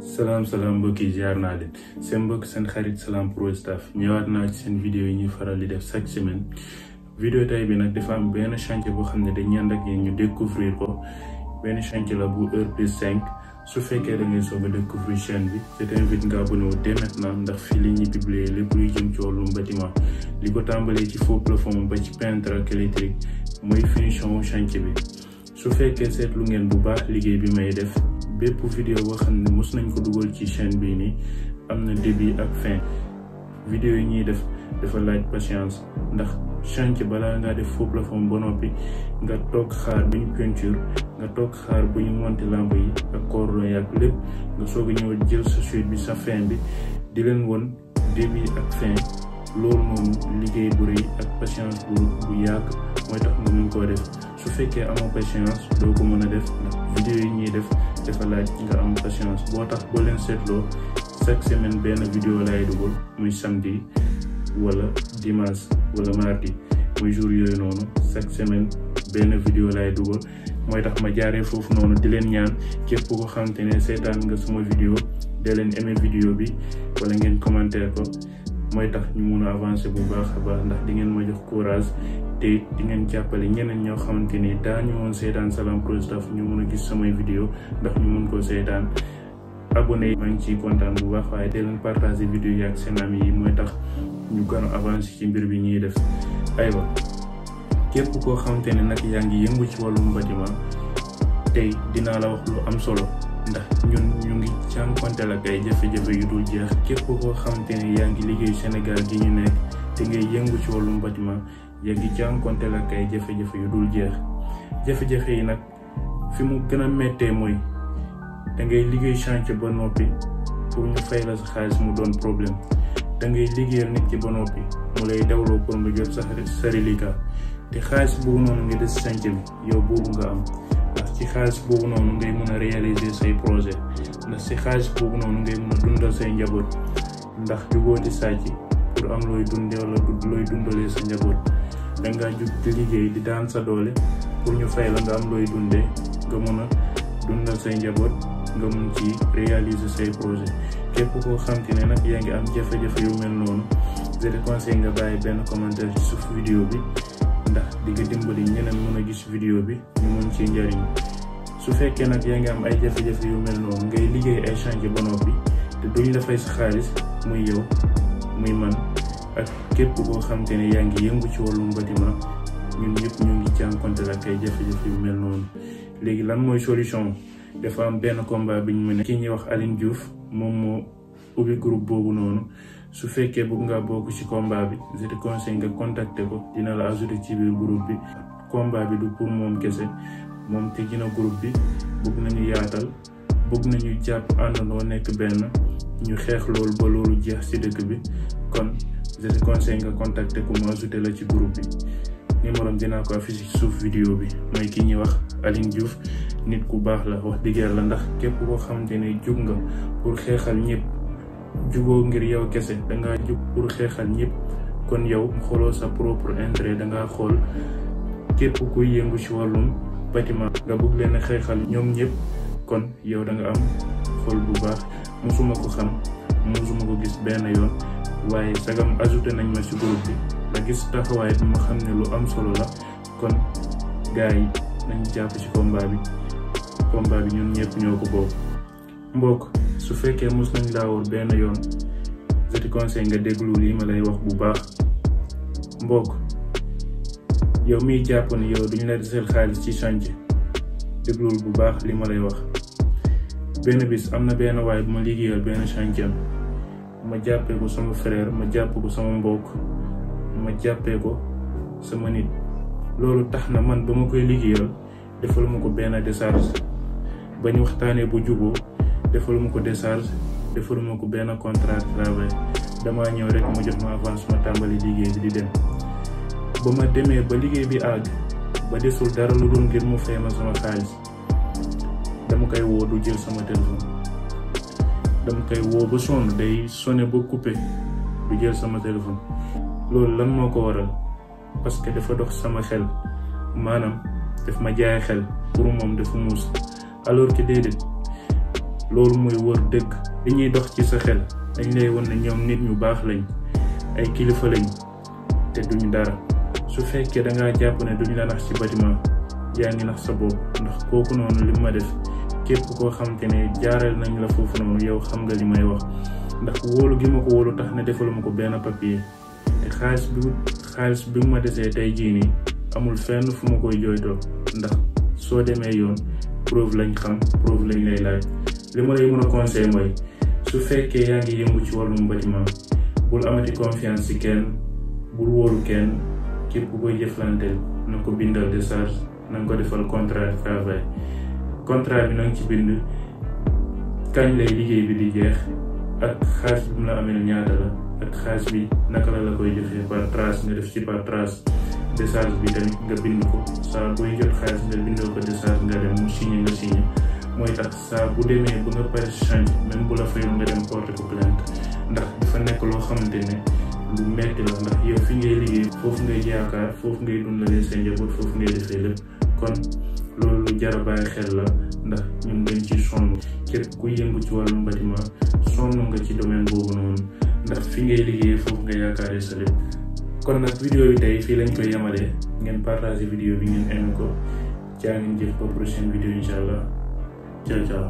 Salam mbokk yi jaar naa leen seen mbokk seen xarit Salam Pro Staff ñëwaat naa ci seen vidéo yi ñuy faral di def chaque semaine vidéo tay bi nag dafa am benn chantier boo xam ne dañuy ànd ak yéen ñu découvrir ko benn chantier la bu R+5 su fekkee da ngay soog a découvrir chaîne bi je t'invite nga abonné wu dès maintenant ndax fii la ñuy publier lépp luy jëm ci wàllum bâtiment li ko tàmbalee ci faux plafond ba ci peintre ak électrique mooy finition chantier bi su fekkee seetlu ngeen bu baax liggéey bi may def bépp vidéo boo xam ne mos nañ ko dugal ci chaîne bii nii am na début ak fin vidéo yi ñuy def dafa laaj patience ndax chantier balaa ngaa def faux plafond ba noppi nga toog xaar bu ñu peinture nga toog xaar bu ñu monter lampe yi ak cordon yi ak lépp nga soog a ñëw jël sa suite bi sa fin bi di leen won début ak fin loolu noonu liggéey bu rëy ak patience bu yàgg mooy tax nga mën koo def su fekkee amoo patience doo ko mën a def ndax vidéo yi ñuy def dafa laaj nga am patience boo tax boo leen seetloo chaque semaine benn vidéo lay dugal muy samedi wala dimanche wala mardi muy jour yooyu noonu chaque semaine benn vidéo lay dugal mooy tax ma jaaree foofu noonu di leen ñaan képp ko xamante ne seetaan nga sama vidéo de leen aimé vidéo bi wala ngeen commentaire ko mooy tax ñu mun a avancer bu baax a baax ndax di ngeen ma jox courage te di ngeen jàppale ñeneen ñoo xamante ni daañu woon seetaan Salam Pro Staff ñu mun a gis samay vidéo ndax ñu mun koo seetaan abonné yi maa ngi ciy kontaan bu baax waaye te leen partager vidéo yi ak seen ami yi mooy tax ñu gën a avancer ci mbir bi ñuy def aywa képp koo xamante ne nag yaa ngi yëngu ci wàllum bâtiment tey dinaa la wax lu am solo ndax ñun ñu ngi jànkonteel ak ay jafe-jafe yu dul jeex képp koo xamante ne yaa ngi liggéey Sénégal gi ñu nekk te ngay yëngu ci wàllum bâtiment yaa ngi jànkonteel ak ay jafe-jafe yu dul jeex jafe-jafe yi nag fi mu gën a méttee mooy da ngay liggéey chantier ba noppi pour ñu fay la sa xaalis mu doon problème da ngay liggéeyal nit ki ba noppi mu lay dawloo pour nga jot sa reliquat te xaalis boobu noonu nga des chantier bi yow boobu nga am ndax ci xaalis boobu noonu ngay mën a réaliser say projet ndax ci xaalis boobu noonu ngay mën a dundal say njaboot ndax jugoo di sàcc pour am looy dundee wala looy dundalee sa njaboot dangaa jug di liggéey di daan sa doole pour ñu fay la nga am looy dundee nga mën a dundal say njaboot nga mun ci réaliser say projet képp koo xam te ne nag yaa ngi am jafe-jafe yu mel noonu je te conseille nga bàyyi benn commentaire ci suuf vidéo bi ndax di nga dimbali ñeneen mën a gis vidéo bi ñu mën ci njariñ su fekkee nag yaa ngi am ay jafe-jafe yu mel noonu ngay liggéey ay chantier ba noppi te duñ la fay sa xaalis muy yow muy man ak képp koo xam te ne yaa ngi yëngu ci wàllum bâtiment ñun ñëpp ñu ngi jànkonteel ak ay jafe-jafe yu mel noonu léegi lan mooy solution dafa am benn combat bi ñu mën a ki ñuy wax Aline Diouf moom moo ubbi groupe boobu noonu su fekkee bëgg nga bokk ci combat bi je te conseille nga contacter ko dina la ajouter ci biir groupe bi combat bi du pour moom kese moom te gina groupe bi bëgg nañu yaatal bëgg nañu jàpp àndandoo nekk benn ñu xeex loolu ba loolu jeex ci dëkk bi kon je te conseille nga contacter ko mu ajouter la ci groupe bi numéro dinaa ko affiché ci suuf vidéo bi mooy ki ñuy wax Aline Diouf nit ku baax la wax dëgg yàlla ndax képp koo xamante ne jug nga pour xeexal ñëpp jugoo ngir yow kese dangaa jug pour xeexal ñëpp kon yow xooloo sa propre intérêt dangaa xool képp kuy yëngu ci wàllum bâtiment nga bëgg leen a xeexal ñoom ñëpp kon yow da nga am xool bu baax musuma ko xam musuma ko gis benn yoon waaye sagam ajouté nañ ma ci groupe bi la gis taxawaay bi ma xam ne lu am solo la kon gars yi nañ jàpp ci combat bi ñun ñëpp ñoo ko bokk mbokk su fekkee mos nañ laa wóor benn yoon je te conseille nga déglu lii ma lay wax bu baax mbokk yow miy jàpp ne yow duñ la deseel xaalis ci chantier déglul bu baax li ma lay wax benn bis am na benn waay bu ma liggéeyal benn chantier ma jàppee ko sama frère ma jàpp ko sama mbokk ma jàppee ko sama nit loolu tax na man ba ma koy liggéeyal defaluma ko benn décharge ba ñu waxtaanee bu juboo defaluma ko décharge defaluma ko benn contrat de travail damaa ñëw rek ma jox ma avance ma tàmbali liggéey bi di dem ba ma demee ba liggéey bi àgg ba desul dara lu dul ngir mu fay ma sama xaalis dama koy woo du jël sama téléphone dama koy woo ba sonn day sonné ba coupé du jël sama téléphone loolu lan moo ko waral parce que dafa dox sama xel maanaam daf ma jaay xel pour moom dafa muus alors que déedéet loolu mooy wër dëgg. li ñuy dox ci sa xel dañ lay won ne ñoom nit ñu baax lañ, ay kilifa lañ te duñu dara. su fekkee da ngaa jàpp ne duñu la nax ci bâtiment yaa ngi nax sa bopp, ndax kooku noonu li ma def képp koo xamante ne jaaral nañ la foofu noonu yow xam nga li may wax. ndax wóolu gi ma ko wóolu tax na defaluma ko benn papier te xaalis bi ma desee tey jii nii amul fenn fu ma koy jooytoo, ndax soo demee yoon preuve lañ xam, preuve lañ lay laaj. li ma lay mën a conseil mooy su fekkee yaa ngi yëngu ci wàllum bâtiment bul amati confiance ci kenn, bul wóolu kenn. képp ku koy jëflanteel na ko bindal décharge, na nga ko defal contrat de travail. contrat bi na nga ci bind kañ lay liggéey bi di jeex ak xaalis bi mu la amee ñaata la ak xaalis bi naka la koy joxee par trace, nga def ci par trace. décharge bi tamit nga bind ko saa booy jot xaalis nga bindoo ko décharge nga dem mu signé nga signé. mooy tax saa bu demee ba nga pare change même bu la fayul nga dem porter ko plainte, ndax dafa nekk loo xamante ne lu metti la. ndax yow fi ngay liggéey foofu ngay yaakaar, foofu ngay dundalee seen njaboot, foofu ngay defee lépp. kon loolu lu jar a bàyyi xel la, ndax ñun dañ ci sonn. képp ku yëngu ci wàllum bâtiment sonn nga ci domaine boobu noonu, ndax fi ngay liggéey foofu nga yaakaaree sa lépp. kon nag vidéo bi tey fii lañ koy yemalee. ngeen partager vidéo bi, ngeen aimé ko. jaa ngeen jëf ba prochaine vidéo incha allah. ciao ciao.